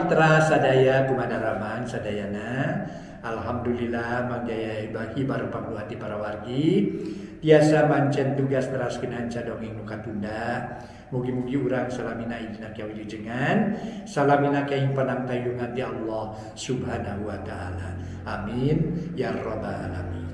Para mitra sadaya kumadaraman sadayana, alhamdulillah Mang Jaya hibar pangluhati para wargi tiasa mancen tugas neraskeun hanca dongeng nu katunda. Mugi-mugi urang salamina idina kawilujengan, salamina kaing panangtayungan ti Allah Subhanahu wa taala. Amin ya rabbal alamin.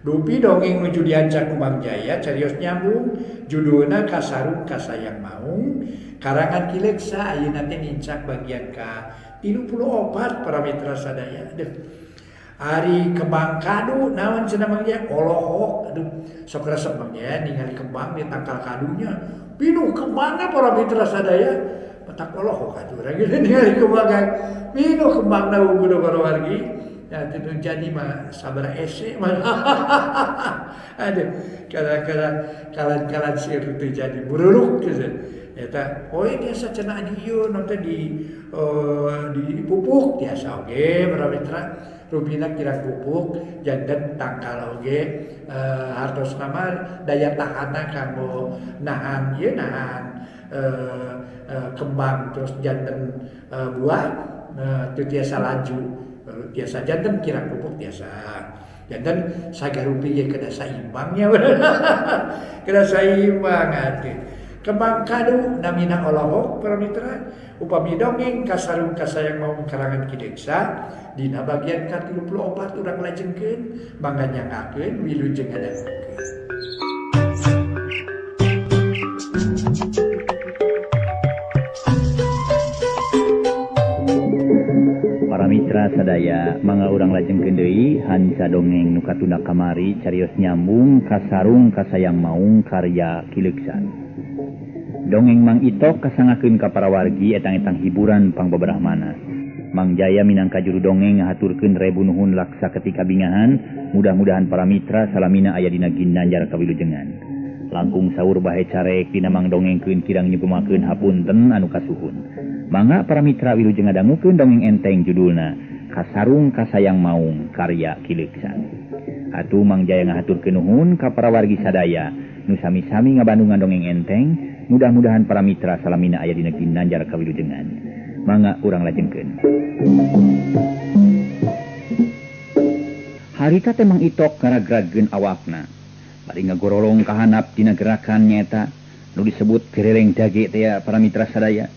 Dupi dongeng nuju dianca ku Mang Jaya carios nyambung judulna Kasarung Kasayang Maung karangan Ki Leksa ayeuna teh nincak bagian ka 34 para mitra sadaya. Aduh. Ari kembang kadu naon cenah Mang Jaya olohok aduh sok resep Mang Jaya ningali kembang di tangkal kadunya pinuh kembangna para mitra sadaya petak olohok atuh urang ningali kembang pinuh kembangna unggul para wargi. Ya tentu jadi mah sabar ese mah. Aduh kadang-kadang kalan-kalan sir teu jadi bururuk gitu. Eta oh biasa cenah di ieu nanti di pupuk biasa oge para mitra rupina kira pupuk janten tangkal oge hartosna mah daya tahanna kanggo nahan ieu nahan kembang terus janten buah teu tiasa laju. Biasa janten kira pupuk biasa janten sagarupi ge kedah saimbangnya kedah saimbang atuh kembang kadu namina olohok para mitra upami dongeng Kasarung Kasayang Maung karangan Ki Leksa dina bagian ka-34 urang lajengkeun mangga nyangakeun wilujeng ngadangukeun. Mitra sadaya mangga urang lajengkeun deui hanca dongeng nu katunda kamari carios nyambung Kasarung Kasayang Maung karya Ki Leksa. Dongeng Mang Itok kasangakeun ka para wargi etang-etang hiburan pangbabarahmana. Mang Jaya minangka juru dongeng ngahaturkeun rebu nuhun laksa ketika bingahan, mudah-mudahan para mitra salamina aya dina ginanjar kawilujengan. Langkung saur bahe carek dina mang dongengkeun kirang nyugumakeun hapunten anu kasuhun. Mangga para mitra wilujeng ngadangukeun dongeng enteng judulna Kasarung Kasayang Maung karya Ki Leksa. Atuh Mang Jaya ngahaturkeun nuhun ka para wargi sadaya nu sami-sami ngabandungan dongeng enteng, mudah-mudahan para mitra salamina aya dina ginanjar kawilujengan. Mangga urang lajengkeun. Harita teh Mang Itok ngaragragkeun awakna. Bari ngagorolong ka handap dina gerakan nyaeta nu disebut gereleng dage teh ya para mitra sadaya.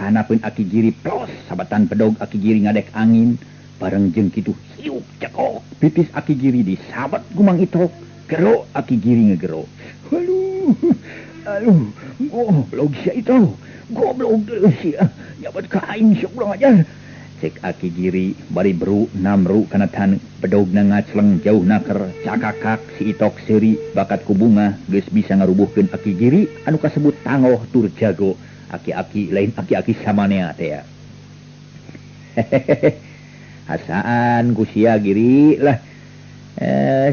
Kanapeun aki giri plos sabatan pedog aki giri ngadek angin bareng jeung kitu hiup cekok pitis aki giri disabat ku Mang Itok gero aki giri ngegero. Aduh aduh goblok sia itu goblok sia nyabat ka aing sia urang ajar cek aki giri bari beru namru kana tan bedogna ngacleng jauh naker cakakak si Itok seuri bakat ku bunga geus bisa ngarubuhkeun aki giri anu kasebut tangoh tur jago. Aki-aki lain aki-aki samanea teh ya. Hasaan ku sia giri lah.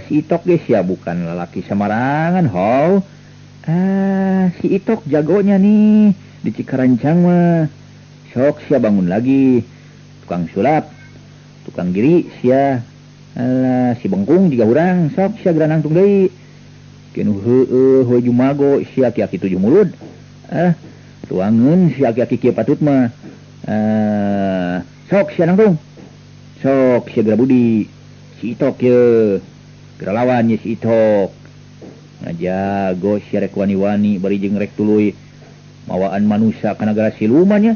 Si Itok ge sia bukan lalaki samarangan how. Si Itok jagonya nih di Cikarancang mah. Sok sia bangun lagi. Tukang sulap, tukang giri sia. Alah si Bengkung juga urang sok sia geranangtung deui. Kenu heueuh we jumago sia aki-aki tujuh mulut. Tuangeun si aki-aki kieu patut mah. Sok sia nangtung. Sok sia geura budi. Si Itok ye. Geura lawan ye si Itok. Ngajago sia rek wani-wani bari jeung rek tuluy mawaan manusia kana nagara siluman nya.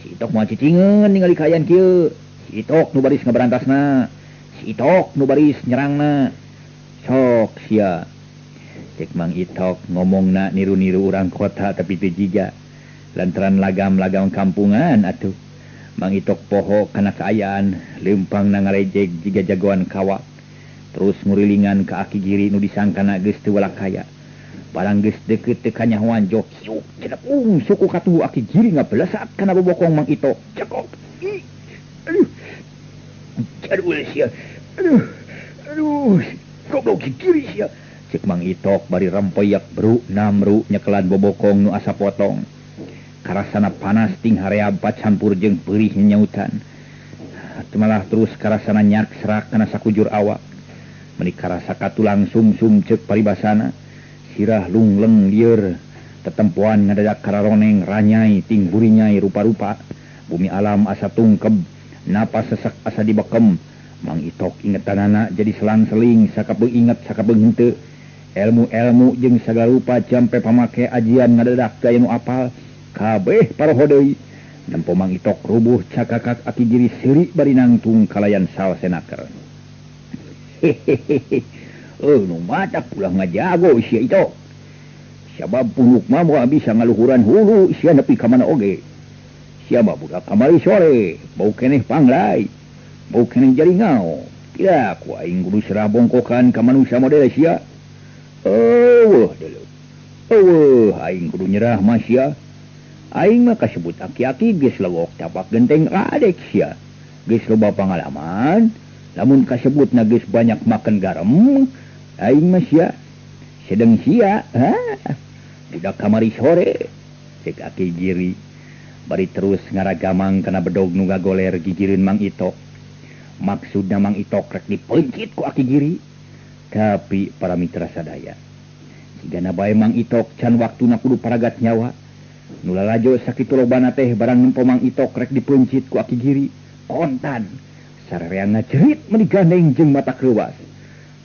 Si Itok mah cicingeun ningali kaayaan kieu. Si Itok nu baris ngaberantasna. Si Itok nu baris nyerangna. Sok sia. Cek Mang Itok ngomongna niru-niru urang kota tapi teu jiga. Lantaran lagam-lagam kampungan atuh Mang Itok poho kana kaayaan leumpang na ngarejeg jiga jagoan kawak terus ngurilingan ka aki giri nu disangkana geus teu walakaya barang geus deukeut teu kanyahoan jok hiup cenepung suku katuhu aki giri ngabelesat kana bobokong Mang Itok cekok. Aduh jadul sia aduh aduh goblok giri sia cek Mang Itok bari rempoyak bru namru nyekelan bobokong nu asa potong. Karasana panas ting hareab campur jeung peurih nyautan. Malah terus karasana nyak serak kana sakujur awak. Meuni karasa katulang sumsum ceuk paribasana. Sirah lungleng lieur tetempoan ngadadak kararoneng ranyai ting burinyai rupa-rupa. Bumi alam asa tungkeb, napas sesak asa dibekem. Mang Itok ingetanana jadi selang-seling sakapeung inget sakapeung henteu. Ilmu-ilmu jeung sagala rupa jampe pamake ajian ngadedak gaya nu apal kabeh paroho deui. Nempo Mang Itok rubuh cakakak Aki Giri seuri bari nangtung kalayan salsenaker. Hehehe. Nu matak ulah ngajago sia Itok. Sabab punuk mah moal bisa ngaluhuran hulu sia nepi ka mana oge. Sia mah budak kamari sore, bau keneh panglai, bau keneh jaringao. Tidak ku aing kudu serah bongkokan ka manusia model sia. Eueuh deuleu. Eueuh aing kudu nyerah mah sia. Aing mah kasebut aki-aki geus lewok tapak genteng adek sia. Geus loba pangalaman, lamun kasebutna geus banyak makan garam, aing mah sia sedeng sia. Ha? Budak kamari sore, cek Aki Giri. Bari terus ngaragamang kana bedog nu ngagoler gigireun Mang Itok. Maksudna Mang Itok rek dipeuncit ku Aki Giri. Tapi para mitra sadaya, sigana bae Mang Itok can waktuna kudu paragat nyawa. Nu lalajo sakitu lobana teh barang nempo Mang Itok rek dipeuncit ku Aki Giri. Kontan sarereang ngajerit meuni gandeng jeung mata kreuwas.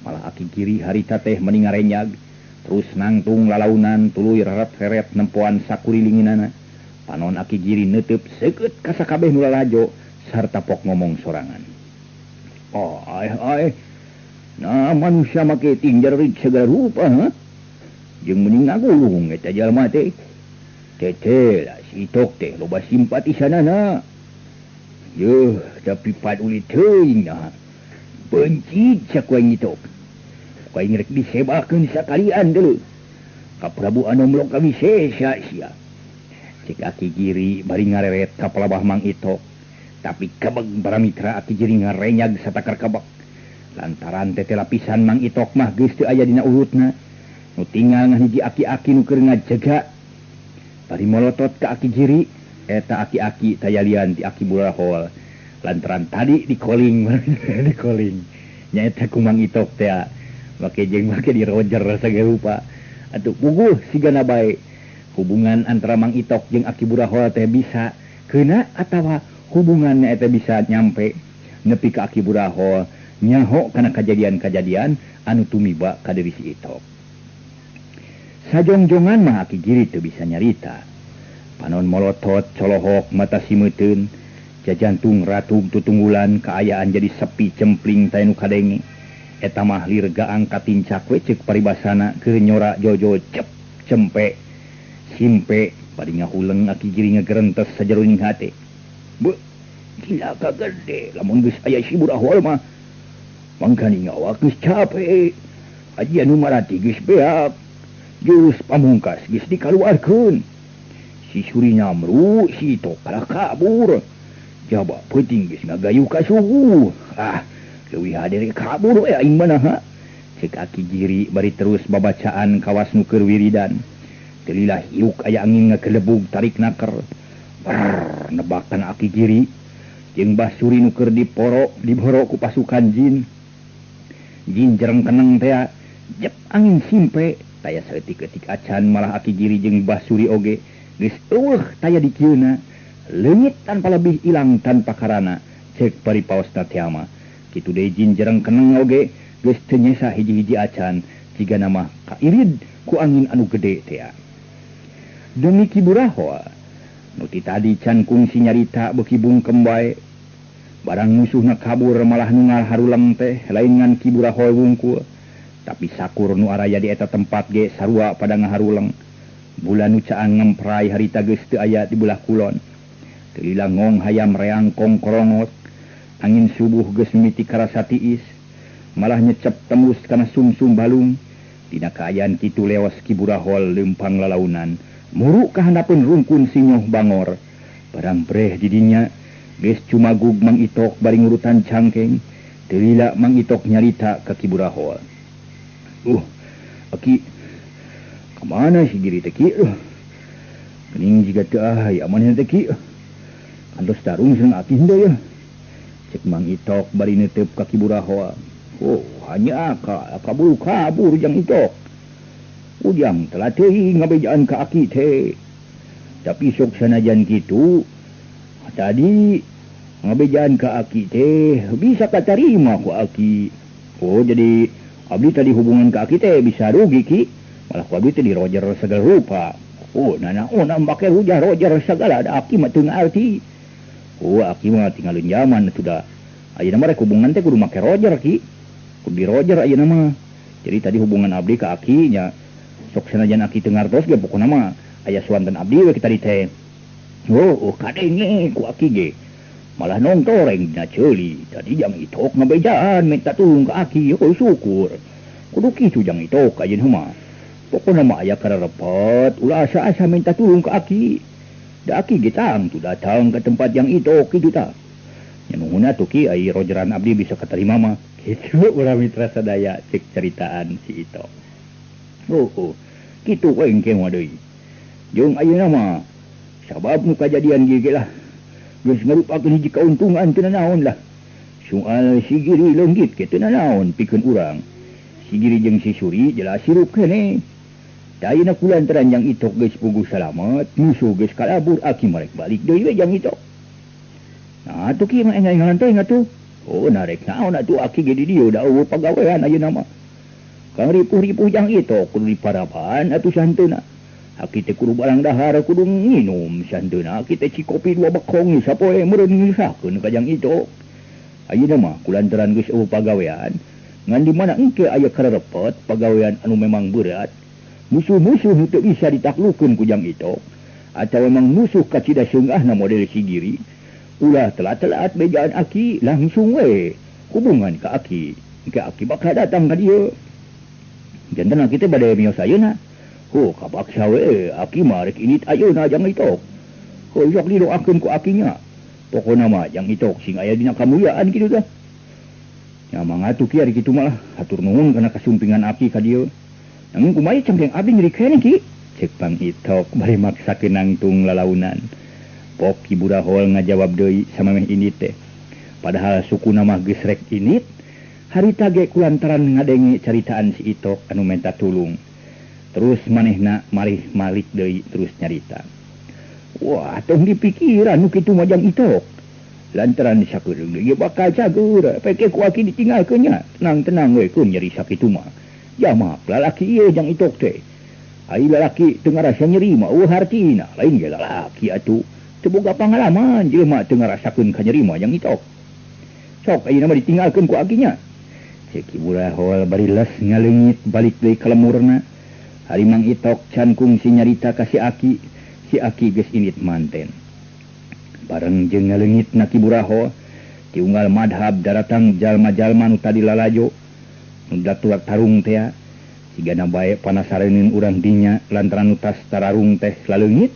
Malah Aki Giri harita teh meuni ngarenyag, terus nangtung lalaunan tuluy reret-reret nempoan sakurilinginana. Panon Aki Giri neuteub seukeut ka sakabeh nu lalajo sarta pok ngomong sorangan. Oh, ai ai. Nah, manusia make tingjar segala rupa, ha? Jeung meuning ngagulung eta jalma teh. Tete lah si Itok teh loba simpati sanana. Yeuh, tapi paduli teuing nah. Benci cak ku aing Itok. Ku aing rek disebakeun sakalian deuleu. Ka Prabu Anom Lokawisesa sia. Cek Aki Giri bari ngareret ka palabah Mang Itok. Tapi kebeg para mitra Aki Giri ngarenyag satakar kebek. Lantaran tete lapisan Mang Itok mah geus teu aya dina urutna. Nu tinggal ngan hiji aki-aki nu keur ngajaga. Bari molotot ka Aki Giri, eta aki-aki tayalian ti Aki Burahol. Lantaran tadi dikoling, dikoling. Nyaeta ku Mang Itok teh. Make jeung make di Roger sagala rupa. Atuh puguh sigana bae. Hubungan antara Mang Itok jeung Aki Burahol teh bisa keuna atawa hubungannya eta bisa nyampe nepi ka Aki Burahol nyaho kana kajadian-kajadian anu tumiba ka diri si Itok. Sajongjongan mah Aki Giri teu bisa nyarita. Panon molotot colohok mata simeuteun, jajantung ratug tutunggulan kaayaan jadi sepi cempling teh nu kadenge. Eta mah lir gaang katincak we ceuk paribasana keur nyora jojo cep cempe simpe bari ngahuleng Aki Giri ngagerentes sajeroning hate. Beuh, gila ka gede lamun geus aya si Burahol mah. Mangkani nyawa geus cape. Ajian nu marati geus beak. Jurus pamungkas geus dikaluarkeun. Si Suri nyamru, si Itok kalah kabur. Jaba peuting geus ngagayu ka suhu. Ah, leuwih hade kabur we aing mah ha. Cek Aki Giri bari terus babacaan kawas nu keur wiridan. Teulilah hiuk aya angin ngagelebug tarik naker. Brrr, nebakan Aki Giri jeung Bah Suri nu keur diporo, diboro ku pasukan jin. Jin jereng keneng teh, jep angin simpe, taya saeutik-eutik acan malah Aki Giri jeung Bah Suri oge geus eueuh taya dikieuna, leungit tanpa lebih ilang tanpa karana, cek bari paosna teh mah. Kitu deui jin jereng keneng oge geus teu nyesa hiji-hiji acan, jigana mah kairid ku angin anu gede teh. Demi Ki Burahol, nu ti tadi can kungsi nyarita beuki bungkem bae. Barang musuhna kabur malah nu ngaharuleng teh lain ngan Ki Burahol wungkul. Tapi sakur nu araya di eta tempat ge sarua pada ngaharuleng. Bulan nu caang ngemprai harita geus teu aya di belah kulon. Teu ngong hayam reang kongkorongot. Angin subuh geus mimiti karasa tiis. Malah nyecep tembus kana sumsum balung. Dina kaayaan kitu leos Ki Burahol leumpang lalaunan. Muruk kahandapeun rungkun sinyoh bangor. Barang breh didinya geus cumagug Mang Itok bari ngurutan cangkeng. Teu lila Mang Itok nyarita ka Ki Burahol. Aki, kamana si Giri teh Ki? Geuning jiga teu aya manehna teh Ki. Kantos tarung sareng Aki henteu ya. Cek Mang Itok bari neuteup ka Ki Burahol. Oh, hanya ka kabur kabur jang Itok. Ujang telah teuing ngabejaan ka Aki teh. Tapi sok sanajan kitu, Tadi ngabejaan ka aki teh bisa katarima ku aki. Oh jadi abdi tadi hubungan ka aki teh bisa rugi ki. Malah ku abdi teh di Roger segala rupa. Oh nana oh make hujah Roger segala ada aki mah teu ngarti. Oh aki mah tinggalin zaman sudah. Ayeuna mah rek hubungan teh kudu make Roger ki. Kudu di Roger ayeuna mah. Jadi tadi hubungan abdi ka aki nya sok sanajan aki teu ngartos ge pokona mah aya suanten abdi we tadi teh. Oh, kadenge ku aki ge. Malah nongtoreng dina ceuli. Tadi jang itok ngabejaan minta tulung ka aki. Oh syukur. Kudu kitu jang itok ayeuna mah. Pokona mah aya kararepot ulah asa-asa minta tulung ka aki. Da aki ge tang tu datang ke tempat yang itok kitu tah. Nya nuhun atuh ki ai rojeran abdi bisa katarima mah. Kitu urang mitra sadaya cek ceritaan si Itok. Oh, kitu we engke mah deui. Jeung ayeuna mah sabab nu kajadian ieu ge lah. Geus ngarupakeun hiji kauntungan teu nanaon lah. Soal si Giri leunggit ge teu nanaon pikeun urang. Si Giri jeung si Suri jelas sirup keneh. Da ayeuna kulantaran jang Itok geus puguh salamet, musuh geus kalabur aki marek balik deui we jang Itok. Nah atuh kieu mah enggal-enggalan teh atuh. Oh narek naon atuh aki ge di dieu da eueuh pagawean ayeuna mah. Kang ripuh-ripuh jang Itok kudu diparapan atuh santeuna. Aki teh kudu barang dahar kudu nginum santeuna aki teh cikopi dua bekong sapoe meureun ngisakeun ka jang Itok. Ayeuna mah kulantaran geus eueuh pagawean, ngan di mana engke aya kararepot pagawean anu memang berat. Musuh-musuh nu teu bisa ditaklukeun ku jang Itok atawa memang musuh kacida seungahna model si Giri. Ulah telat-telat bejaan aki langsung we hubungan ka aki. Engke aki bakal datang ka dieu. Janten aki teh bade mios ayeuna. Oh, kapaksa we, aki mah rek init ayeuna jang Itok. Oh, sok didoakeun ku akinya. Pokona mah jang Itok sing aya dina kamuliaan kitu tah. Nya mangatuh ki ari kitu mah lah, hatur nuhun kana kasumpingan aki ka dieu. Nanging kumaha cangkeng abdi nyeri keneh ki? Cek Mang Itok bari maksakeun nangtung lalaunan. Pok Ki Burahol ngajawab deui samameh init teh. Padahal sukuna mah geus rek init, harita ge kulantaran ngadenge caritaan si Itok anu menta tulung. Terus manehna marih malik deui terus nyarita. Wah, tong dipikiran nu kitu mah jang Itok. Lantaran sakeureuh deui bakal cager, peke ku aki ditinggalkeun nya. Tenang-tenang we keun nyeri sakitu mah. Jamak lalaki ieu jang Itok teh. Ai lalaki teu ngarasa nyeri mah eueuh hartina, lain ge lalaki atuh. Teu boga pangalaman jelema teu ngarasakeun ka nyeri mah jang Itok. Sok ayeuna mah ditinggalkeun ku akinya. Cek Ki Burahol bari les ngaleungit balik deui ka lemurna. Hari Mang Itok can kungsi nyarita ka si Aki, si Aki geus init manten. Bareng jeung ngaleungitna Ki Burahol, tiunggal madhab daratang jalma-jalma nu tadi lalajo, nu datuak tarung tea, sigana bae panasareun urang dinya lantaran nu tas tararung teh laleungit,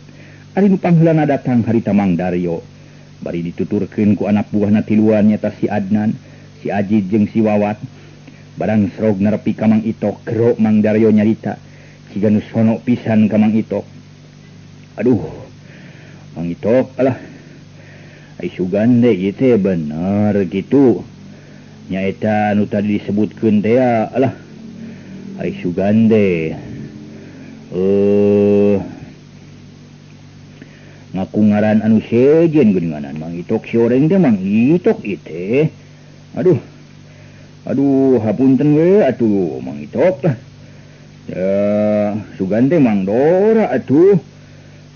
ari nu pangheulana datang harita Mang Daryo. Bari dituturkeun ku anak buahna tiluan nyata si Adnan, si Ajid jeung si Wawat. Barang srog nerepi ka Mang Itok, gero Mang Daryo nyarita. Siga nu sono pisan ka Mang Itok. Aduh, Mang Itok alah. Ai sugan deui ieu teh bener kitu. Nyaeta nu tadi disebutkeun teh alah. Ai sugan deui. Ngaku ngaran anu sejen geuninganan Mang Itok si oreng teh Mang Itok ieu teh. Aduh. Aduh, hapunten we atuh Mang Itok lah. Ya, sugan teh Mang Dora atuh.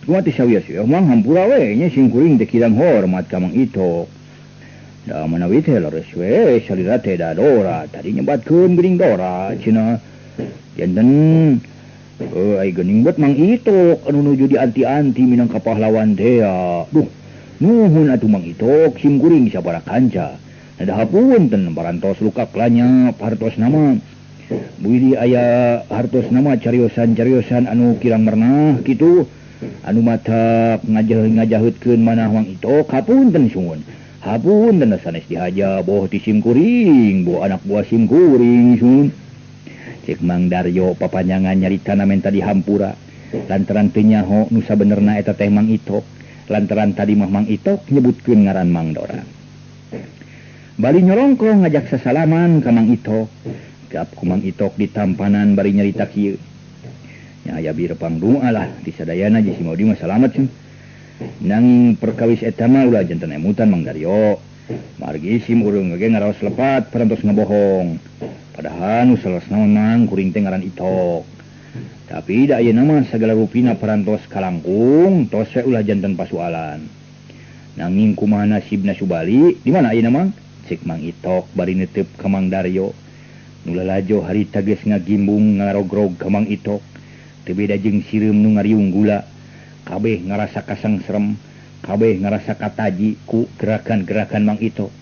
Kumaha teh sawios ya Mang hampura we nya sing kuring teh kirang hormat ka Mang Itok. Da manawi teh leres we salira teh da Dora tadi nyebatkeun geuning Dora cenah. Janten ai geuning buat Mang Itok anu nuju di anti-anti minangka pahlawan teh. Duh, nuhun atuh Mang Itok sim kuring sabaraha kanca. Da hapunten barantos luka lanyap hartos nama. Buidi aya hartos nama cariosan-cariosan anu kirang mernah kitu anu matak ngajahutkeun manah Mang Itok hapunten sungguh. Hapunten sanes dihaja boh ti sim kuring, boh anak buah sim kuring sun. Cek Mang Daryo papanjangan nyaritana menta dihampura lantaran teu nyaho nu sabenerna eta teh Mang Itok, lantaran tadi mah Mang Itok nyebutkeun ngaran Mang Dora. Bali nyolongkong ngajak sasalaman ka Mang Itok. Gap ku Mang Itok ditampanan bari nyarita kieu. Nya aya bir pangdoa lah ti sadayana jeung si Maudi mah salamet cenah. Nanging perkawis eta mah ulah janten emutan Mang Daryo. Margi sim urang ge ngaraos lepat parantos ngabohong. Padahal nu saleresna mang kuring teh ngaran Itok. Tapi da ayeuna mah sagala rupina parantos kalangkung tos we ulah janten pasualan. Nanging kumaha nasibna Subali di mana ayeuna mang? Cek Mang Itok bari netep ka Mang Daryo. Nu lalajo harita geus ngagimbung ngarogrog ka Mang Itok. Teu beda jeung sireum nu ngariung gula. Kabeh ngarasa kasangserem, kabeh ngarasa kataji ku gerakan-gerakan Mang Itok,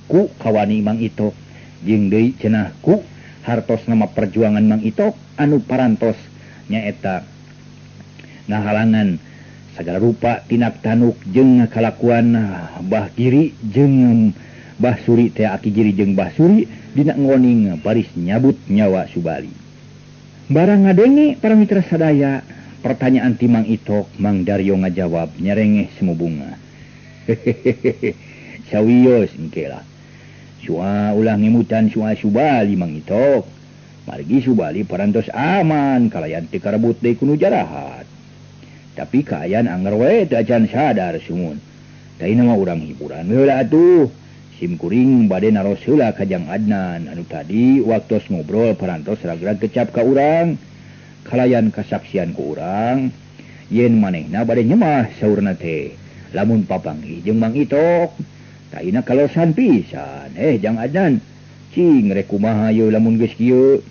ku kawani Mang Itok, jeung deui cenah ku hartos nama perjuangan Mang Itok anu parantos nyaeta ngahalangan sagala rupa tinak tanuk jeung kalakuan Bah Giri jeung Bah Suri teh Aki Giri jeung Bah Suri dina ngoning baris nyabut nyawa Subali. Barang ngadenge para mitra sadaya pertanyaan ti Mang Itok, Mang Daryo ngajawab nyerengeh semubunga. Hehehe. Sawios engke lah. Sua ulah ngemutan sua Subali Mang Itok. Margi Subali parantos aman kalayan teu karebut deui ku nu jarahat. Tapi kaayaan anger we teu acan sadar sumun. Taina mah urang hiburan heula atuh. Sim kuring bade naros heula ka Jang Adnan anu tadi waktos ngobrol parantos ragrag kecap ka urang. Kalayan kasaksian ku urang yen manehna bade nyemah saurna teh lamun papanggih jeung Mang Itok. Taina kalosan pisan. Jang Adnan cing rek kumaha yeuh lamun geus kieu.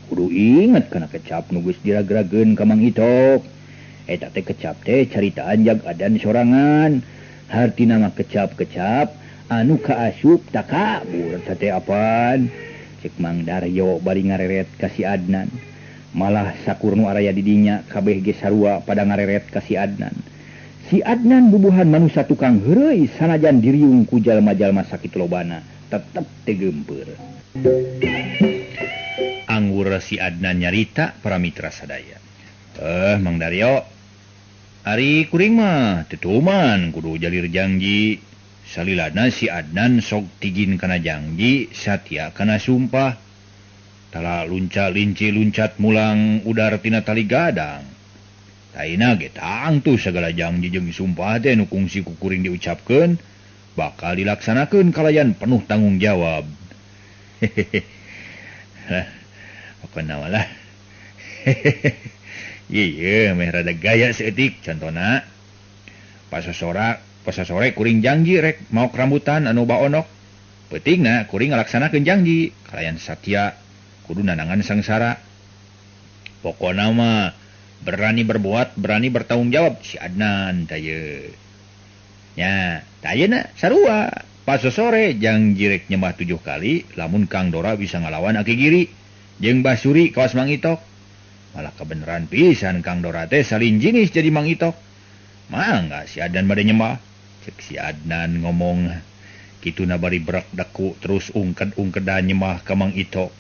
Kudu inget kana kecap nu geus diragrageun ka Mang Itok. Eta teh kecap teh caritaan Jag Adan sorangan. Hartina mah kecap-kecap anu kaasup takabur teh apan. Cek Mang Daryo bari ngareret ka si Adnan. Malah sakur nu araya di dinya kabeh ge sarua pada ngareret ka si Adnan. Si Adnan bubuhan manusia tukang heureuy sanajan diriung ku jalma-jalma sakitu lobana tetep teu geumpeur. Anggur si Adnan nyarita para mitra sadaya. Mang Daryo, ari kuring mah teu tuman kudu jalir janji. Salilana si Adnan sok tigin kana janji, satia kana sumpah. Tala lunca linci luncat mulang udar tina tali gadang. Taina ge tangtu sagala janji jeung sumpah teh nu kungsi ku kuring diucapkeun bakal dilaksanakeun kalayan penuh tanggung jawab. Hehehe. Lah, pokona mah lah. Ieu meh rada gaya saeutik contona. Pasasore kuring janji rek maok rambutan anu baonok. Peutingna kuring ngalaksanakeun janji kalayan satia kudu nanangan sangsara. Pokona mah berani berbuat, berani bertanggung jawab si Adnan tayeu. Nya, tayeuna sarua. Pasosore janji rek nyembah 7 kali lamun Kang Dora bisa ngalawan Aki Giri jeung Bah Suri kawas Mang Itok. Malah kebeneran pisan Kang Dora teh salin jinis jadi Mang Itok. Mangga si Adnan bade nyembah. Cek si Adnan ngomong kituna bari berak daku terus ungked-ungkedan nyembah ka Mang Itok.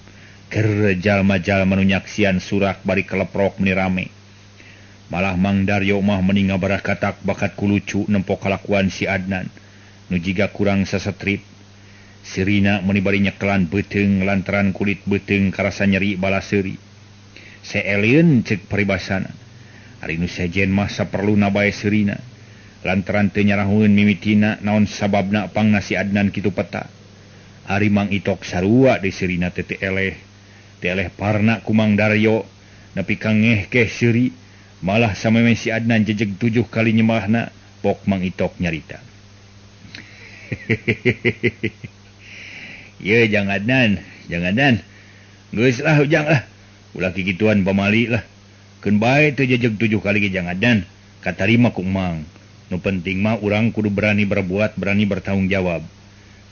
Keur jalma-jalma nu nyaksian surak bari keleprok meni rame. Malah Mang Daryo mah meni ngabarakatak bakat ku lucu nempo kalakuan si Adnan nu jiga kurang sasetrip. Sirina meni bari nyekelan beuteung lantaran kulit beuteung karasa nyeri balaseuri. Seelieun cek paribasana. Ari nu sejen mah saperluna bae seurina. Lantaran teu nyarahueun mimitina naon sababna pangna si Adnan kitu peta. Ari Mang Itok sarua deui seurina teh teu eleh. Teu eleh parna ku Mang Daryo nepi ka ngehkeh seuri. Malah sameme si Adnan jejeg 7 kali nyembahna pok Mang Itok nyarita. Ye Jang Adnan, Jang Adnan. Geus lah ujang lah. Ulah kikituan pamali lah. Keun bae teu jejeg 7 kali ge Jang Adnan, katarima ku Mang. Nu penting mah urang kudu berani berbuat, berani bertanggung jawab.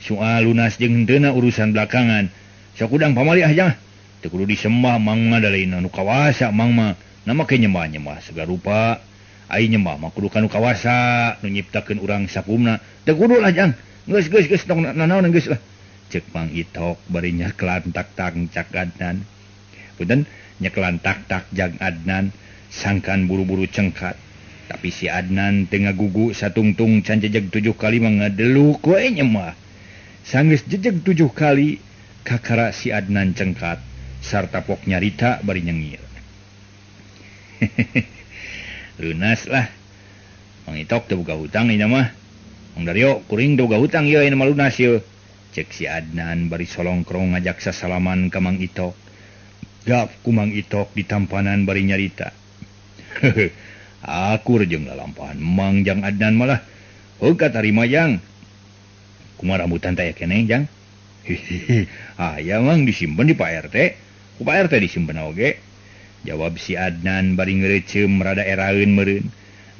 Soal lunas jeung henteuna urusan belakangan. Sok udang pamali ah jang. Teu kudu disembah Mang mah da lain nu kawasa Mang mah. Nama ke nyembah-nyembah segala rupa. Ai nyembah mah kudu ka nu kawasa, nu nyiptakeun urang sakumna. Teu kudu lah jang. Geus geus geus tong nanaon geus lah. Cek Mang Itok bari nyeklan tak-tak cak Adnan. Punten nyeklan tak-tak Jang Adnan sangkan buru-buru cengkat. Tapi si Adnan teu ngagugu satungtung can jejeg 7 kali mah ngadeluk we nyemah. Sanggeus jejeg 7 kali kakara si Adnan cengkat sarta pok nyarita bari nyengir. Lunas lah. Mang Itok teu boga hutang ieu mah. Mang Daryo kuring teu boga hutang ieu ayeuna mah lunas ieu. Cek si Adnan bari solongkrong ngajak sasalaman ka Mang Itok. Gap ku Mang Itok ditampanan bari nyarita. Akur jeung lalampahan Mang jang Adnan malah. Heuh katarima jang. Kumaha rambutan teh keneh jang? Hihihi. Aya Mang disimpen di Pak RT. Ku Pak RT disimpen oge. Jawab si Adnan bari ngereceum rada eraeun meureun.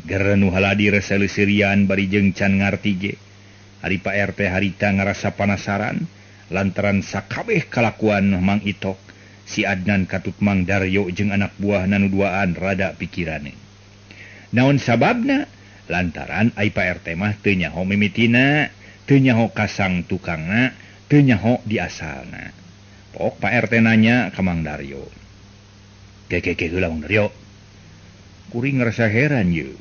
Ger nu haladi reseleuserian bari jeung can ngarti ge. Ari Pak RT harita ngarasa panasaran lantaran sakabeh kalakuan Mang Itok. Si Adnan katut Mang Daryo jeung anak buah nu duaan rada pikirane. Naon sababna? Lantaran ai Pak RT mah teu nyaho mimitina, teu nyaho kasang tukangna, teu nyaho diasalna. Pok Pak RT nanya ka Mang Daryo. Ke heula Mang Daryo. Kuring ngarasa heran ye.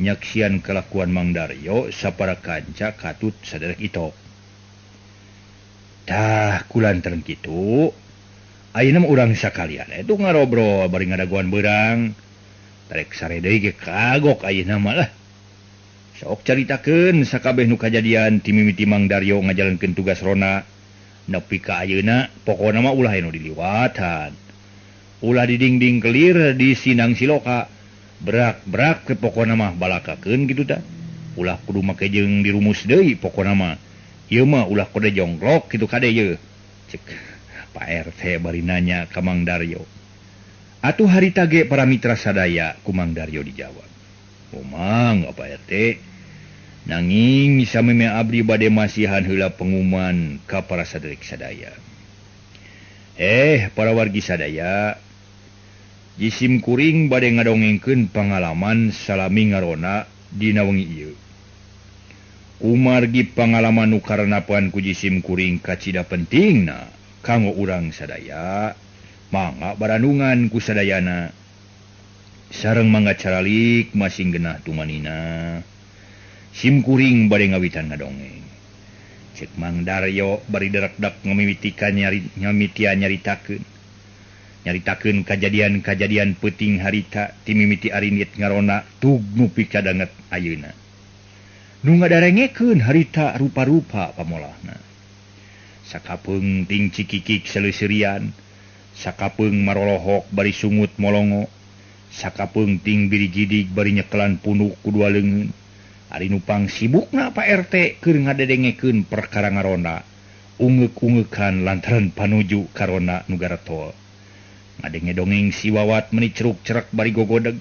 Nyaksian kelakuan Mang Daryo sapara kanca katut saderek Itok. Tah kulantaran kitu, ayeuna mah urang sakalian eta ngarobrol bari ngadagoan beurang. Tarek sare deui ge kagok ayeuna mah lah. Sok caritakeun sakabeh nu kajadian ti mimiti Mang Daryo ngajalankeun tugas rona nepi ka ayeuna, pokona mah ulah anu diliwatan. Ulah didingding kelir di Sinang Siloka. Berak-berak ke pokona mah balakakeun kitu tah. Ulah kudu make jeung dirumus deui pokona mah. Ieu mah ulah kode jongklok kitu kade ye. Cek Pak RT bari nanya ka Mang Daryo. Atuh harita ge para mitra sadaya ku Mang Daryo dijawab. Oh Mang, Pak RT. Nanging sameme abdi bade masihan heula pengumuman ka para saderek sadaya. Para wargi sadaya, jisim kuring bade ngadongengkeun pangalaman salami ngarona dina wengi ieu. Kumargi pangalaman nu karenapan ku jisim kuring kacida pentingna kanggo urang sadaya, mangga barandungan ku sadayana. Sareng mangga caralik masing genah tumanina. Sim kuring bade ngawitan ngadongeng. Cek Mang Daryo bari derak-dak ngamimitikan nyamitian nyaritakeun. Nyaritakeun kajadian-kajadian peuting harita ti mimiti arindit ngarona tug nepi ka danget ayeuna. Nu ngadarengekeun harita rupa-rupa pamolahna. Sakapeung ting cikikik seleuserian, sakapeung marolohok bari sungut molongo, sakapeung ting birigidig bari nyekelan punuk ku dua leungeun. Ari nu pangsibukna Pak RT keur ngadedengekeun perkara ngarona, ungeuk-ungeukan lantaran panuju karona nu garetol. Ngadenge dongeng si Wawat meni ceruk-cerek bari gogodeg.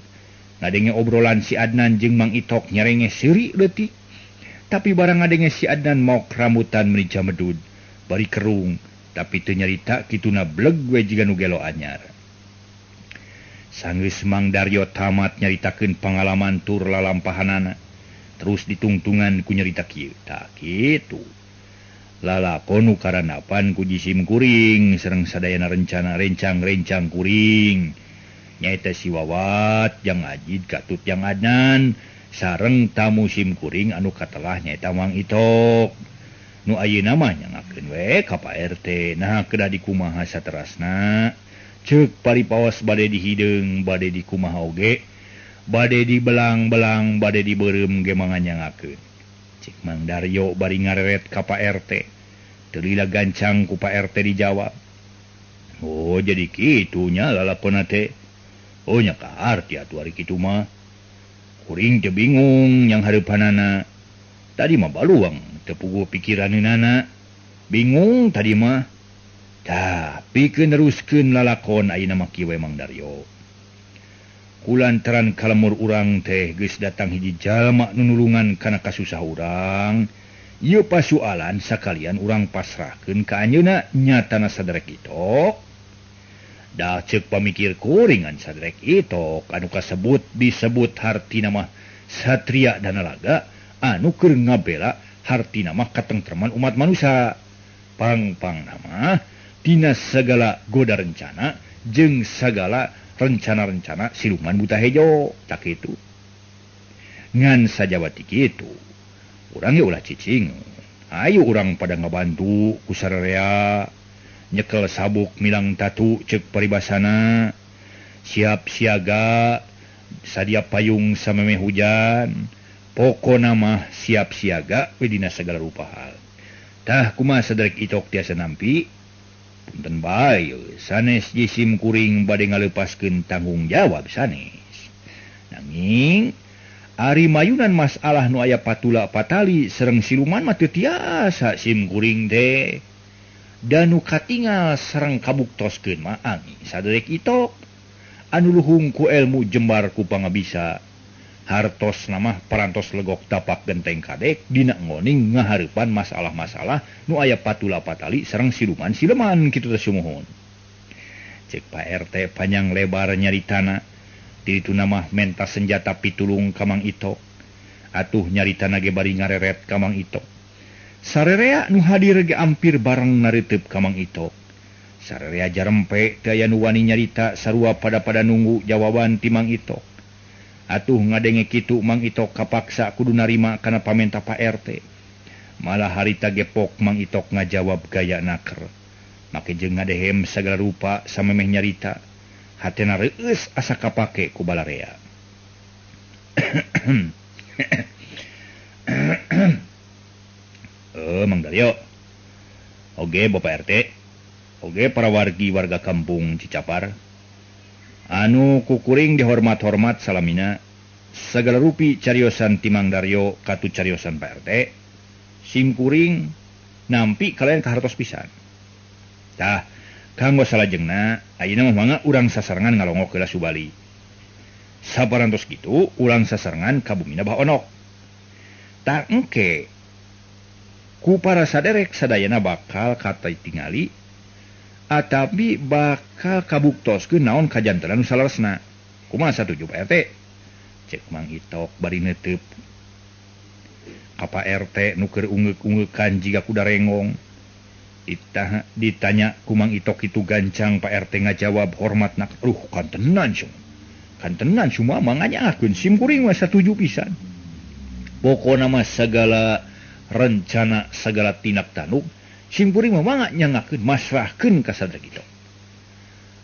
Ngadenge obrolan si Adnan jeung Mang Itok nyerenge seuri leutik. Tapi barang ngadenge si Adnan maok rambutan meni jamedud bari kerung, tapi teu nyarita kituna bleg we jiga nu gelo anyar. Sanggeus Mang Daryo tamat nyaritakeun pangalaman tur lalampahanana, terus ditungtungan ku nyarita kieu. Tah kitu. Lalakon nu karanapan ku jisim kuring sareng sadayana rencana rencang-rencang kuring. Nyaeta si Wawat yang Ajid katut yang Adnan sareng tamu sim kuring anu katelah nyaeta Mang Itok. Nu ayeuna mah nyangakeun we ka Pak RT. Nah kedah dikumaha saterasna. Ceuk paripaos bade dihideung bade dikumaha oge. Bade dibelang-belang bade dibeureum ge manganyangakeun. Cek Mang Daryo bari ngareret ka Pak RT. Teu lila gancang ku Pak RT dijawab. Oh jadi kitu nya lalakonna teh. Oh nya kaarti atuh ari kitu mah. Kuring teh bingung yang hareupanana. Tadi mah baluang teu puguh pikiraneunana. Bingung tadi mah. Tah pikeun neruskeun lalakon ayeuna mah kieu we Mang Daryo. Kulantaran kalemur urang teh geus datang hiji jalma nu nulungan kana kasusah urang. Ieu pasualan sakalian urang pasrahkeun ka anjeunna nyatana saderek Itok. Da ceuk pamikir kuring an saderek Itok anu kasebut disebut hartina mah satria danalaga anu keur ngabela hartina mah katengtreman umat manusia. Pang-pangna mah tina sagala goda rencana jeung sagala rencana-rencana siluman buta hejo tak itu. Ngan sajawati kitu urang ge ulah cicing. Ayo urang pada ngabantu ku sararea nyekel sabuk milang tatu ceuk paribasana, siap siaga Sadia payung samemeh hujan. Pokona mah siap siaga we dina sagala rupa hal. Tah kumaha saderek Itok tiasa nampi? Punten bae sanes jisim kuring bade ngalepaskeun tanggung jawab sanes. Nanging ari mayunan masalah nu aya patula patali sareng siluman mah teu tiasa sim kuring teh. Da nu katingal sareng kabuktoskeun mah angin saderek Itok anu luhung ku elmu jembar ku pangabisa. Hartos namah parantos legok tapak genteng kadek dina ngoning ngahareupan masalah-masalah nu aya patula patali sareng siluman sileman kitu teh sumuhun. Cek Pak RT panjang lebar nyaritana ditu namah menta senjata pitulung ka Mang Itok. Atuh nyaritana ge bari ngareret ka Mang Itok. Sarerea nu hadir ge ampir bareng nareuteup ka Mang Itok. Sarerea jarempe teu aya nu wani nyarita sarua pada-pada nunggu jawaban ti Mang Itok. Atuh ngadenge kitu Mang Itok kapaksa kudu narima kana pamenta Pak RT. Malah harita gepok Mang Itok ngajawab gaya naker. Make jeung ngadehem sagala rupa samemeh nyarita. Hatena reueus asa kapake ku balarea. Mang Daryo. Oge Bapak RT. Oge para wargi warga kampung Cicapar. Anu kukuring dihormat-hormat salamina sagala rupi cariosan ti Mang Daryo katu cariosan Pak RT simkuring nampi kalian kahartos pisan. Tah kanggo salajengna ayeuna mah mangga urang sasarengan ngalongok heula Subali. Saparantos kitu urang sasarengan ka bumina Bah Onok. Tah engke ku para saderek sadayana bakal kata tingali atapi bakal kabuktoskeun naon kajantenan nu saleresna. Kumaha satuju Pak RT? Cek Mang Itok bari neuteub. Ka Pak RT nu keur ungeuk-ungeukan jiga kuda rengong. Ditanya ku Mang Itok itu gancang Pak RT ngajawab hormatna. Aduh kantenan sung. Kantenan sumah manganyakeun sim kuring mah satuju pisan. Pokona mah sagala rencana sagala tindak tanduk simkuring mah mangga nyangakeun masrahkeun ka saderek Itok.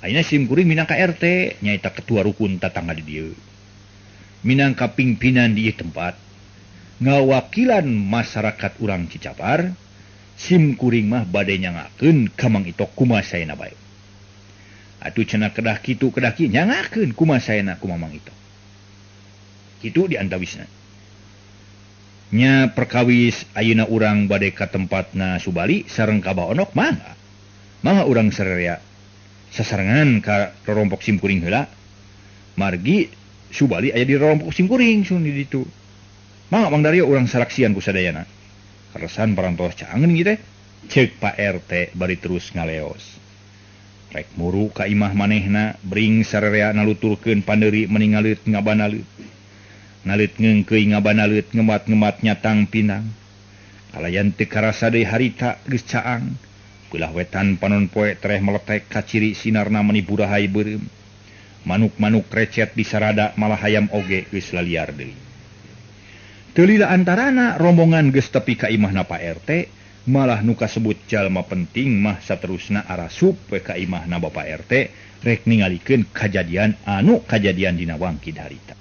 Ayeuna simkuring minangka RT nyaeta ketua rukun tatangga di dieu. Minangka pimpinan di ieu tempat ngawakilan masyarakat urang Cicapar, simkuring mah bade nyangakeun ka Mang Itok kumaha saena bae. Atuh cenah kedah kitu kedah kieu nyangakeun kumaha saena kumaha Mang Itok. Kitu di antawisna. Nya perkawis ayeuna urang bade ka tempatna Subali sareng ka Bah Onok mangga. Mangga urang sararea sasarengan ka rorompok simkuring heula. Margi Subali aya di rorompok simkuring sun di ditu. Mangga Mang Daryo urang saraksian ku sadayana. Karesan parantos caangeun ieu teh. Ceuk Pak RT bari terus ngaleos. Rek muru ka imah manehna bring sararea naluturkeun pandeuri meuni ngaleut ngabanaleut. Ngalit ngeungkeuy ngabanalet ngemat-ngemat nyatang pinang. Kalayan teu karasa deui harita geus caang. Beulah wetan panon poe tereh meletek kaciri sinarna meni burahay beureum. Manuk-manuk recet di sarada malah hayam oge geus laliar deui. Teu lila antarana rombongan geus tepi ka imahna Pak RT, malah nu kasebut jalma penting mah saterusna arasup we ka imahna Bapak RT rek ningalikeun kajadian anu kajadian dina wangkid harita.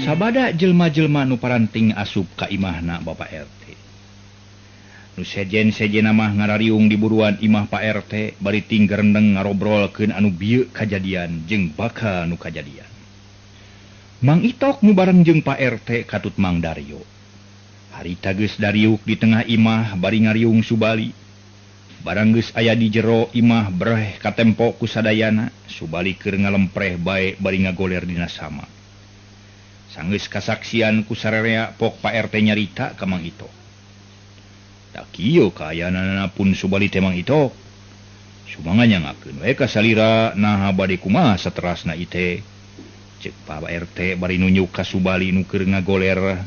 Sabada jelma-jelma nu paranting asup ka imahna Bapak RT. Nu sejen-sejena mah ngarariung di buruan imah Pak RT bari tinggerendeng ngarobrolkeun anu bieu kajadian jeung bakal nu kajadian. Mang Itok nu bareng jeung Pak RT katut Mang Daryo. Harita geus dariuk di tengah imah bari ngariung Subali. Barang geus aya di jero imah breh katempo ku sadayana, Subali keur ngalempreh bae bari ngagoler dina sama. Sanggeus kasaksian ku sararea pok Pak RT nyarita ka Mang Itok. Tak kieu kaayaanana pun Subali teh Mang Itok. Sumangga nyangakeun we ka salira naha bade kumaha saterasna ieu. Ceuk Pak RT bari nunjuk ka Subali nu keur ngagoler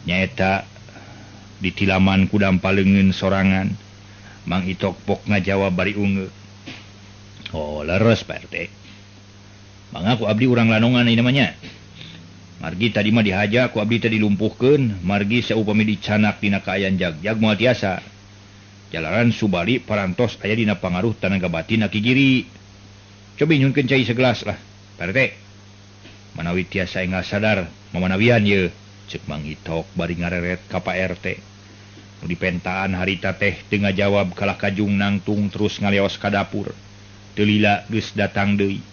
nyaeta di tilaman ku dampa leungeun sorangan. Mang Itok pok ngajawab bari ungeuk. Oh leres Pak RT. Mangga ku abdi urang lanongan ieu namanya. Margi tadi mah dihaja ku abdi teh dilumpuhkeun, margi saupami dicanak dina kaayaan jagjag moal tiasa. Jalaran Subali parantos aya dina pangaruh tanaga batin Aki Giri. Cobi nyunkeun cai segelas lah, Pak RT. Manawi tiasa enggal sadar mamanawian ye, ceuk Mang Itok bari ngareret ka Pak RT. Nu dipentaan harita teh teu ngajawab kalah kajung nangtung terus ngaleos ka dapur. Teu lila geus datang deui.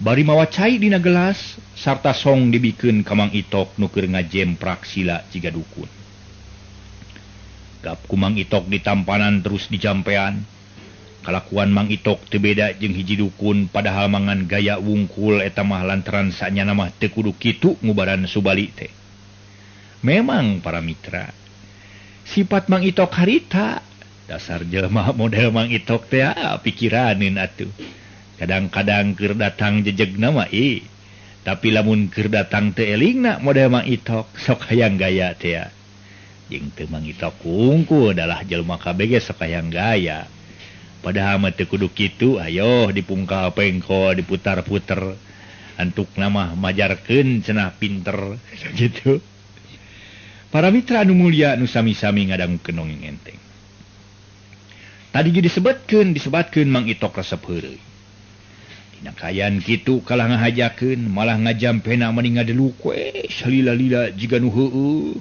Bari mawa cai dina gelas sarta song dibikeun ka Mang Itok nu keur ngajemprak sila jiga dukun. Gap ku Mang Itok ditampanan terus dijampean. Kalakuan Mang Itok teu beda jeung hiji dukun padahal mangan gaya wungkul eta mah lantaran sanyana mah teu kudu kitu ngubaran Subali teh. Memang para mitra, sifat Mang Itok harita dasar jelema model Mang Itok teh pikiraneun atuh. Kadang-kadang keur datang jejegna mah tapi lamun keur datang teu elingna model Mang Itok sok hayang gaya teh. Jeung teu Mang Itok kungkul adalah jelema kabeh ge sok hayang gaya. Padahal mah teu kudu kitu, ayo dipungkal pengko diputar-puter antukna mah majarkeun cenah pinter gitu. Para mitra anu mulia nu sami-sami ngadangukeun dongeng enteng. Tadi ge disebatkeun Mang Itok resep heureuy. Dina kaayaan kitu kalah ngahajakeun malah ngajampena mani ngadeluk we salila-lila jiga nu heueuh.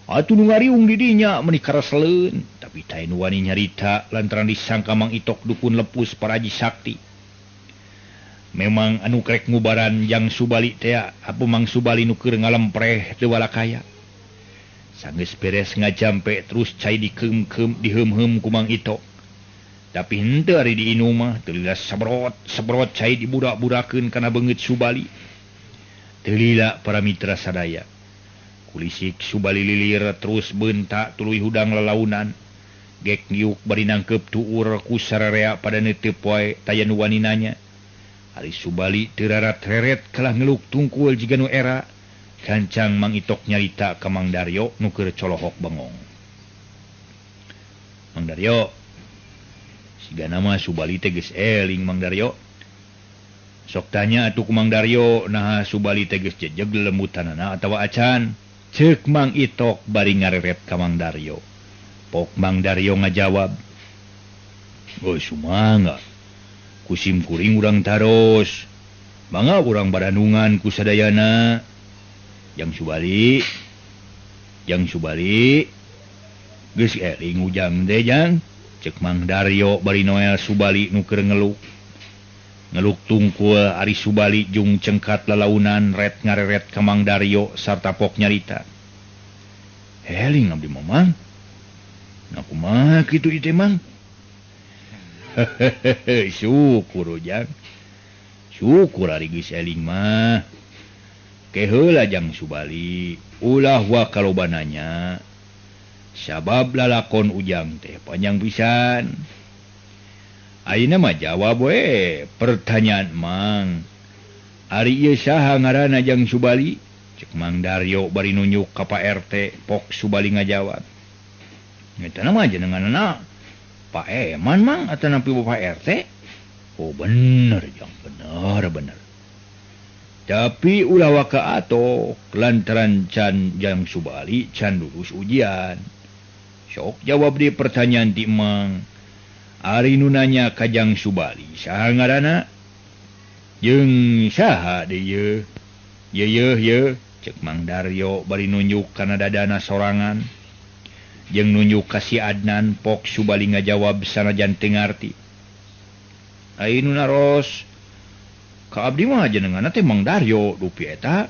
Atuh nu ngariung di dinya meni kareseleun, tapi teh nu wani nyarita lantaran disangka Mang Itok dukun lepus paraji sakti. Memang anu krek ngubaran jang Subali teh apa Mang Subali nu keur ngalempreh teu walakaya. Sanggeus beres ngajampe terus cai dikeum-keum diheum-heum ku Mang Itok. Tapi henteu ari diinum mah teu lila sebrot-sebrot cai diburak-burakeun kana beungeut Subali. Teu lila para mitra sadaya. Kulisik Subali lilir terus bentak tuluy hudang lalaunan. Gek niuk bari nangkep tuur ku sararea pada neuteup wae taya nu wani nanya. Ari Subali teu rarat-reret kalah ngeluk tungkul jiga nu era. Kancang Mang Itok nyarita ka Mang Daryo nu keur colohok bengong. Mang Daryo, sigana mah Subali teh geus eling Mang Daryo. Sok tanya atuh ku Mang Daryo naha Subali teh geus jejeg lembutanana atawa acan. Ceuk Mang Itok bari ngareret ka Mang Daryo. Pok Mang Daryo ngajawab, "Oh sumangga, kusim kuring urang taros. Mangga urang baranungan ku sadayana. Jang Subali, Jang Subali, geus eling ujang teh jang." Ceuk Mang Daryo bari noel Subali nu keur ngeluk. Ngeluk tungkul ari Subali jung cengkat lalaunan ret ngareret ka Mang Daryo sarta pok nyarita. "Eling abdi mah Mang. Nah kumaha kitu ieu teh Mang?" "Syukur ujang. Syukur ari geus eling mah. Keheula jang Subali, ulah wa kalobananya. Sabab lalakon ujang teh panjang pisan. Ayeuna mah jawab we pertanyaan Mang. Ari ieu saha ngaranna jang Subali?" Ceuk Mang Daryo bari nunjuk ka Pak RT. Pok Subali ngajawab, "Eta mah jenenganna Pak Eman Mang atanapi Bapak RT?" "Oh bener jang, bener bener. Tapi ulah waka atok lantaran can jang Subali can lulus ujian." Sok jawab di pertanyaan ti Mang. Ari nu nanya ka jang Subali saha ngaranna? Jeung saha deui ye? Ye ye ye, ceuk Mang Daryo bari nunjuk kana dadana sorangan. Jeung nunjuk ka si Adnan. Pok Subali ngajawab sanajan teu ngarti. "Ai nu naros ka abdi mah jenenganna teh Mang Daryo, dupi eta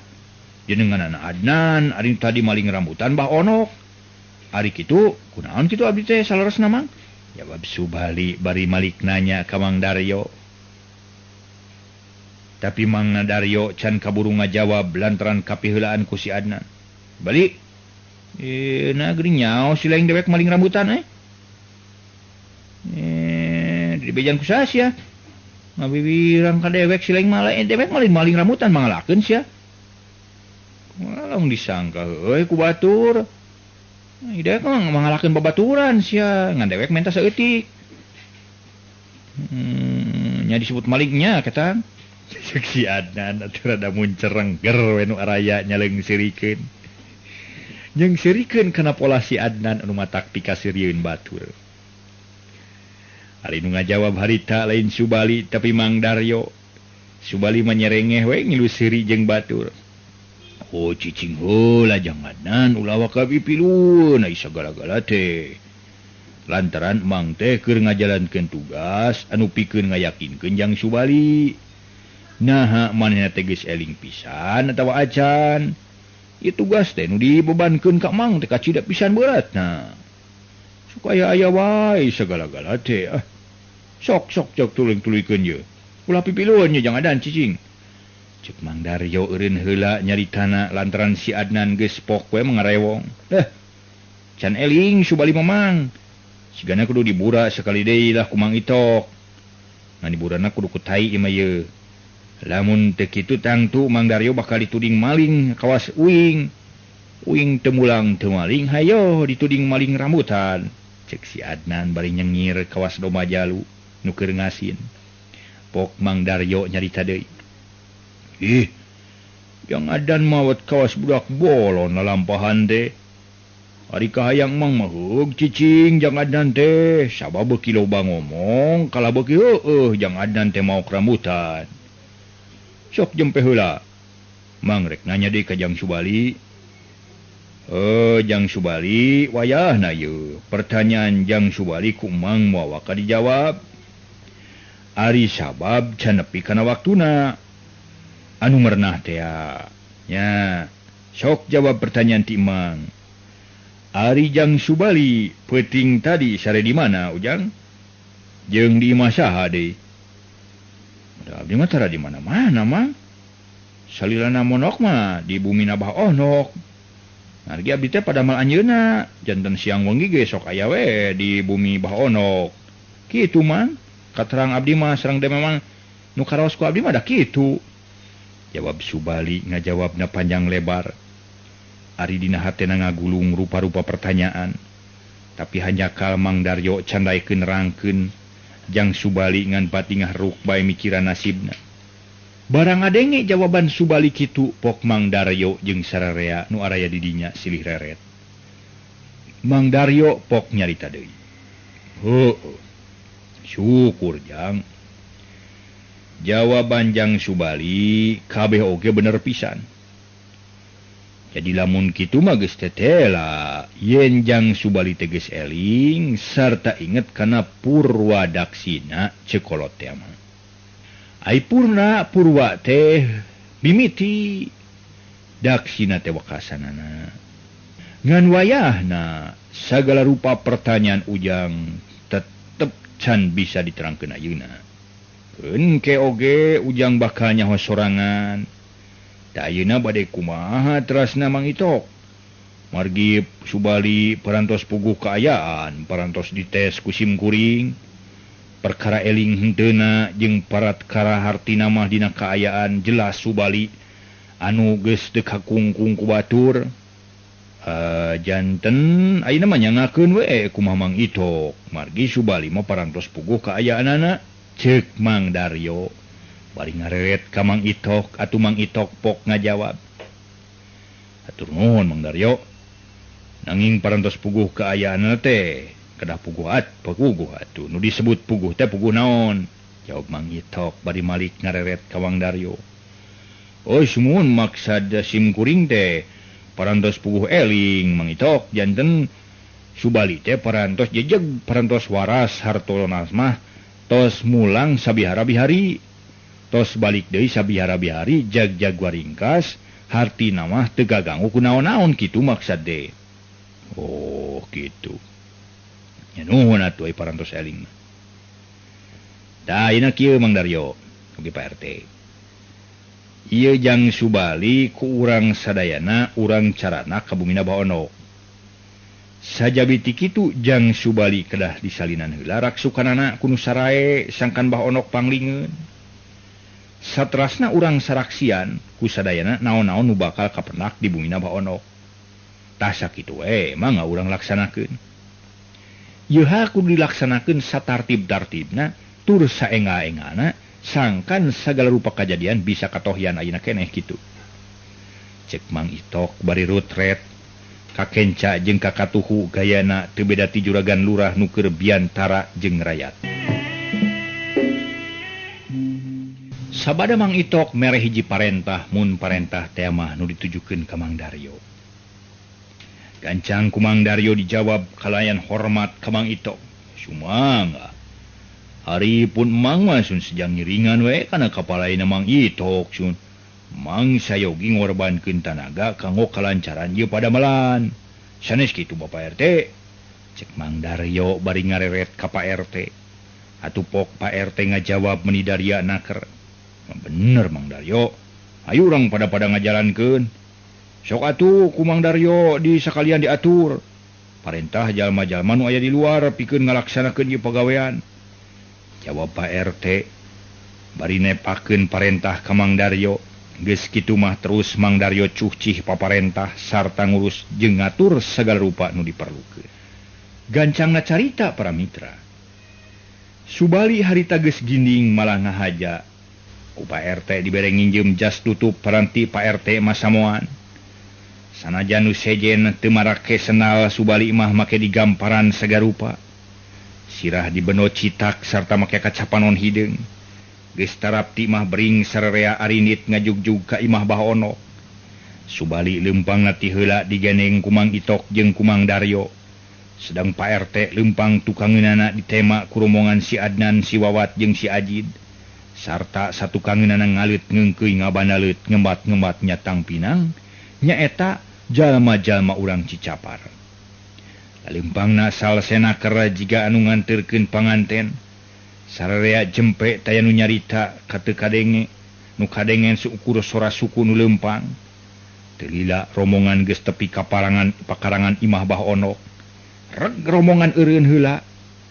jenenganna Adnan, ari tadi maling rambutan Bah Onok. Ari kitu kunaon kitu abdi teh saleresna Mang?" Jawab Subali bari malik nanya ka Mang Daryo. Tapi Mang Daryo can kaburu ngajawab lantaran kapiheulaan ku si Adnan. "Balik. Nah geuning nyaho si lain dewek maling rambutan Di bejan ku saha sia? Ngawiwirang ka dewek si lain malah dewek maling rambutan mangalakeun sia. Kumaha disangka heueuy ku batur. Dewek mah mangalakeun babaturan sia, ngan dewek menta saeutik. Nya disebut malingnya ketang." Ceuk si Adnan atuh rada muncereng ger we nu araya nyaleung sirikeun. Jeung seurikeun kana pola si Adnan anu matak pikaseurieun batur. Ari nu ngajawab harita lain Subali tapi Mang Daryo. Subali mah nyerengeh we ngilu seuri jeung batur. Oh cicing heula jang Adnan ulah waka pipilueun ai sagala-gala teh. Lantaran Mang teh keur ngajalankeun tugas anu pikeun ngayakinkeun jang Subali. Naha manehna teh geus eling pisan atawa acan. Ieu tugas teh nu dibebankeun ka Mang teh kacida pisan beratna. Supaya aya wae sagala-gala teh. Ah. Sok sok cok tulung-tuluykeun ye. Ulah pipilueun ye jang Adnan cicing. Cek Mang Daryo eureun heula nyaritana lantaran si Adnan geus pok we mangarewong. Can eling Subali mamang. Sigana kudu dibura sekali deui lah ku Mang Itok. Ngan diburana kudu ku tai ieu mah ye. Lamun teu kitu tangtu Mang Daryo bakal dituding maling kawas uing. Uing teu mulang teu maling hayo dituding maling rambutan. Cek si Adnan bari nyengir kawas domba jalu nu keur ngasin. Pok Mang Daryo nyarita deui. Ih, yang Adnan mawat kawas budak bolon lalampahan teh. Ari kahayang Mang mah heug cicing jang Adnan teh, sabab beuki loba ngomong kalah beuki heueuh jang Adnan teh maok rambutan. Sok jempe heula. Mang rek nanya deui ka Jang Subali. Jang Subali wayahna ieu. Pertanyaan Jang Subali ku Mang moal waka dijawab. Ari sabab can nepi kana waktuna. Anu merenah teh nya. Sok jawab pertanyaan ti Mang. Ari Jang Subali peuting tadi sare di mana Ujang? Jeung di imah saha deui? Da abdi mah tara di mana-mana Mang. Salilana monok mah di bumi Abah Onok. Margi abdi teh padamal anjeunna, janten siang wengi ge sok aya we di bumi Bah Onok. Kitu Mang, katerang abdi mah sareng teh memang nu karaos ku abdi mah da kitu. Jawab Subali ngajawabna panjang lebar. Ari dina hatena ngagulung rupa-rupa pertanyaan. Tapi hanjakal Mang Daryo can daekeun nerangkeun jang Subali ngan patingah ruk bae mikiran nasibna. Barang ngadenge jawaban Subali kitu pok Mang Daryo jeung sararea nu araya di dinya silih reret. Mang Daryo pok nyarita deui. Heueuh. Syukur jang. Jawaban jang Subali kabeh oge bener pisan. Jadi lamun kitu mah geus tetela yen jang Subali teh geus eling sarta inget kana purwadaksina cekolot teh mah. Ai purna purwa teh mimiti daksina teh wakasanana. Ngan wayahna sagala rupa pertanyaan Ujang tetep can bisa diterangkeun ayeuna. Keun ke oge Ujang bakal nyaho sorangan. Da ayeuna bade kumaha terasna Mang Itok. Margi Subali parantos puguh kaayaan, parantos dites ku sim kuring. Perkara eling henteuna jeung parat-kara hartina mah dina kaayaan jelas Subali anu geus teu kakungkung ku batur. Janten ayeuna mah nyangakeun we kumaha Mang Itok. Margi Subali mah parantos puguh kaayaanana ceuk Mang Daryo. Bari ngareret ka Mang Itok atuh Mang Itok pok ngajawab. Atur nuhun Mang Daryo. Nanging parantos puguh kaayaanna teh kedah puguh at puguh atuh nu disebut puguh teh puguh naon? Jawab Mang Itok bari malik ngareret ka Mang Daryo. Oh sumuhun maksad sim kuring teh parantos puguh eling Mang Itok janten Subali teh parantos jejeg parantos waras hartonas mah tos mulang sabihara-bihari. Tos balik deui sabihara-bihari jag-jag waringkas hartina mah teu gaganggu ku naon-naon kitu maksad teh. Oh kitu. Nya nuhun atuh ai parantos eling mah. Da ayeuna kieu Mang Daryo, oge Pak RT. Ieu jang Subali ku urang sadayana urang carana ka bumina Bah Onok. Sajabi ti kitu jang Subali kedah disalinan heula raksukanana ku nu sarae sangkan Bah Onok panglingeun. Satrasna urang saraksian ku sadayana naon-naon nu bakal kapenak di bumina Bah Onok. Tah sakitu we mangga urang laksanakeun. Ieu hal kudu dilaksanakeun satartib-tartibna tur saenga-engana sangkan sagala rupa kajadian bisa katohyan ayeuna keneh kitu. Cek Mang Itok bari rutret Kakenca jeung kakatuhu gayana teu beda ti juragan lurah nu keur biantara jeung rayat. Sabada Mang Itok mere hiji parentah mun parentah teh mah nu ditujukeun ka Mang Daryo. Gancang ku Mang Daryo dijawab kalayan hormat ka Mang Itok. Sumangga. Ari pun Mang mah sun sejang ngiringan we kana kapalaina Mang Itok sun. Mang sayogi ngorbankeun tanaga kanggo kalancaran ieu padamelan. Sanes kitu Bapak RT. Cek Mang Daryo bari ngareret ka Pak RT. Atuh pok Pak RT ngajawab meuni daria naker. Bener Mang Daryo. Ayo urang pada-pada ngajalankeun. Sok atuh ku Mang Daryo di sakalian diatur. Parentah jalma-jalma nu aya di luar pikeun ngalaksanakeun ieu pagawean. Jawab Pak RT bari nepakeun parentah ka Mang Daryo. Geus kitu mah terus Mang Daryo cucih paparentah sarta ngurus jeung ngatur sagala rupa nu diperlukeun. Gancangna carita para mitra. Subali harita geus ginding malah ngahaja. Ku Pak RT dibere nginjem jas tutup paranti Pak RT masamoan. Sanajan nu sejen teu marake senal Subali mah make digamparan sagarupa. Sirah dibeno citak sarta make kacapanon hideung. Geus tarapti mah bering sararea arinit ngajugjug ka imah Bah Ono. Subali leumpangna ti heula digeneng ku Mang Itok jeung ku Mang Daryo. Sedang Pak RT leumpang tukangeunana ditema ku rombongan si Adnan, si Wawat jeung si Ajid. Sarta satukangeunana ngaleut ngeungkeuy ngabandaleut ngembat-ngembat nyatang pinang nyaeta jalma-jalma urang Cicapar. Leumpangna salsena kera jiga anu nganterkeun panganten. Sararea jempe taya nu nyarita ka teu kadenge, nu kadengen seukur sora suku nu leumpang. Teu lila rombongan geus tepi ka pakarangan imah Bah Ono. Reg rombongan eureun heula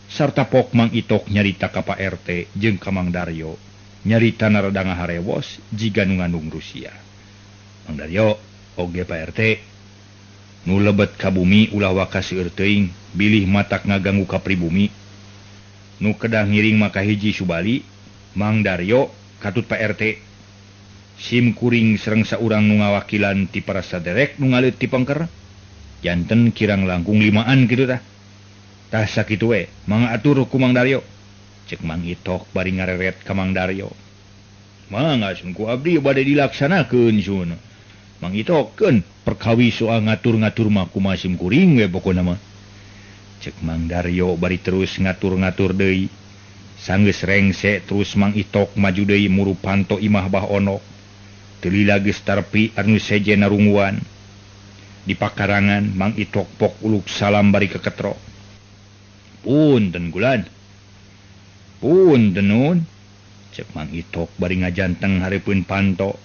sarta pok Mang Itok nyarita ka Pak RT jeung ka Mang Daryo. Nyarita narada ngaharewos jiga nu ngandung Rusia. Mang Daryo oge Pak RT nu lebet ka bumi ulah waka seueur teuing bilih matak ngaganggu ka pribumi. Nu kedah ngiring maka hiji Subali, Mang Daryo katut Pak RT. Sim kuring sareng saurang nu ngawakilan ti para saderek nu ngaleut ti pengker. Janten kirang langkung limaan kitu tah. Tah sakitu we, mangga atur ku Mang Daryo. Cek Mang Itok bari ngareret ka Mang Daryo. Mangga sun ku abdi bade dilaksanakeun sun. Mang Itok keun perkawis soal ngatur-ngatur mah kumaha sim kuring we pokona mah. Cek Mang Daryo bari terus ngatur-ngatur deui. Sanggeus rengse terus Mang Itok maju deui muru panto imah Bah Ono. Teu lila geus tarpi anu sejen narungguan. Di pakarangan Mang Itok pok uluk salam bari keketro. Punten gulan. Punten nun. Cek Mang Itok bari ngajanteng hareupeun panto.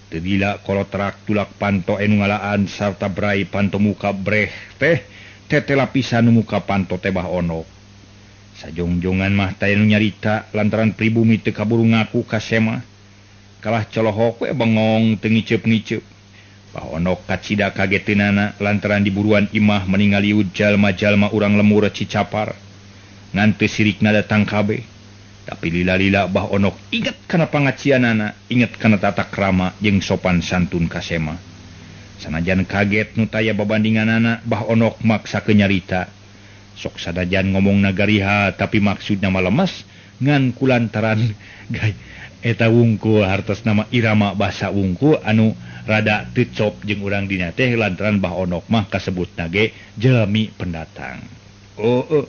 Teu lila kolotrak tulak panto anu ngalaan sarta brai panto muka breh teh tete lapisan nu muka panto teh Bah Ono. Sajongjongan mah taya nu nyarita lantaran pribumi teu kaburu ngaku ka semah. Kalah colohok we bengong teu ngiceup-ngiceup. Bah Ono kacida kageteunana lantaran diburuan imah meningali jalma-jalma urang lemur Cicapar. Ngan teu sirikna datang kabeh. Tapi lila-lila Bah Onok inget kana pangacianana, inget kana tata krama jeung sopan santun ka sema. Sanajan kaget nu taya babandinganana, Bah Onok maksa ke nyarita. Sok sadajan ngomong nagariha tapi maksudna mah lemes ngan kulantaran eta wungkul hartos nama irama basa wungkul anu rada teu cop jeung urang dina teh lantaran Bah Onok mah kasebutna ge jalmi pendatang. Oh,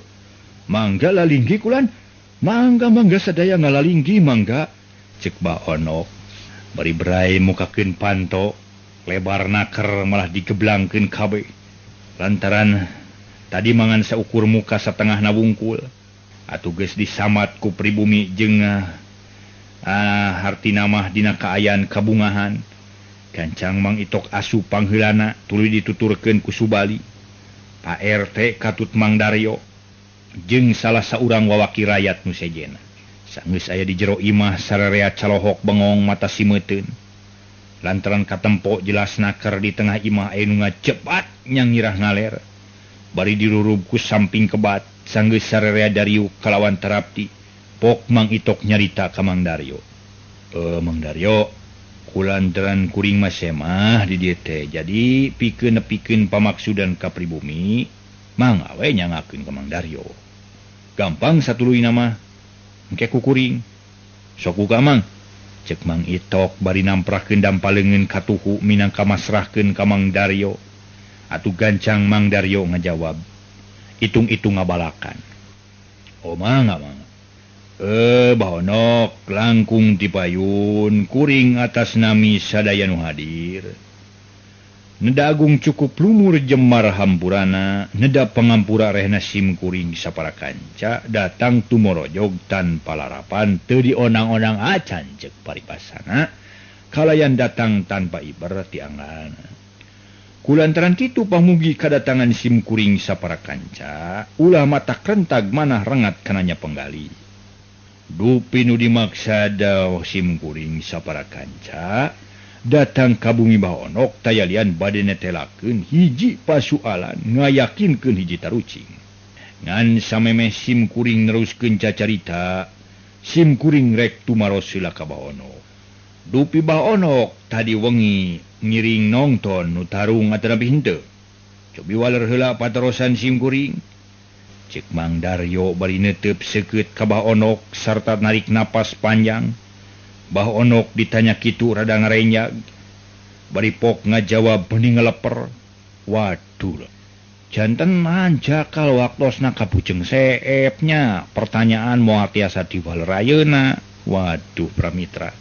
mangga lalinggi kulan. Mangga mangga sadaya ngalalinggi mangga. Cek Bah Onok bari berai mukakeun panto lebar naker malah digeblangkeun kabeh. Lantaran tadi mangan saukur muka satengahna wungkul. Atuh geus disamat ku pribumi jeung hartina mah dina kaayaan kabungahan. Gancang Mang Itok asu pangheulana tuluy dituturkeun ku Subali. Pak RT katut Mang Daryo jeung salah saurang wawaki rayat nu sejena. Sanggeus aya di jero imah sararea calohok bengong mata simeuteun. Lantaran katempo jelas naker di tengah imah aya nu ngacepat nyangirah ngaler. Bari dirurub ku samping kebat sanggeus sararea dariuk kalawan tarapti. Pok Mang Itok nyarita ka Mang Daryo. Mang Daryo, Kulantaran kuring mah semah di dieu teh jadi pikeun nepikeun pamaksudan ka pribumi mangga we nyangakeun ka Mang Daryo. Gampang satuluyna mah engke ku kuring. Sok buka Mang. Cek Mang Itok bari namprahkeun dampaleungeun katuhu minangka masrahkeun ka Mang Daryo. Atuh gancang Mang Daryo ngajawab. Itung-itung ngabalakan. Oh mangga mangga. Bahonok langkung tipayun kuring atas nami sadaya nu hadir. Neda agung cukup lumur jemar hampurana, neda pangampura rehna sim kuring sapara kanca datang tumorojog tanpa larapan teu dionang-onang acan cek paribasana kalayan datang tanpa iber tiangan. Kulantaran kitu pamugi kadatangan sim kuring sapara kanca ulah mata rentag manah rengat kananya penggali. Dupi nu dimaksad sim kuring sapara kanca datang ka bumi Bahonok tayalian bade netelakeun hiji pasualan ngayakinkeun hiji tarucing. Ngan samemeh sim kuring neruskeun cacarita, sim kuring rek tumaros heula ka Bahonok. Dupi Bahonok tadi wengi ngiring nongton nu tarung atanapi henteu. Cobi waler heula patarosan sim kuring. Cek Mang Daryo bari neuteup seukeut ka Bahonok sarta narik napas panjang. Bahonok ditanya kitu rada ngarenyag. Bari pok ngajawab bening ngaleper. Waduh. Janten manjakal waktosna kapuceng seepnya. Pertanyaan moal tiasa diwaler ayeuna. Waduh Pramitra.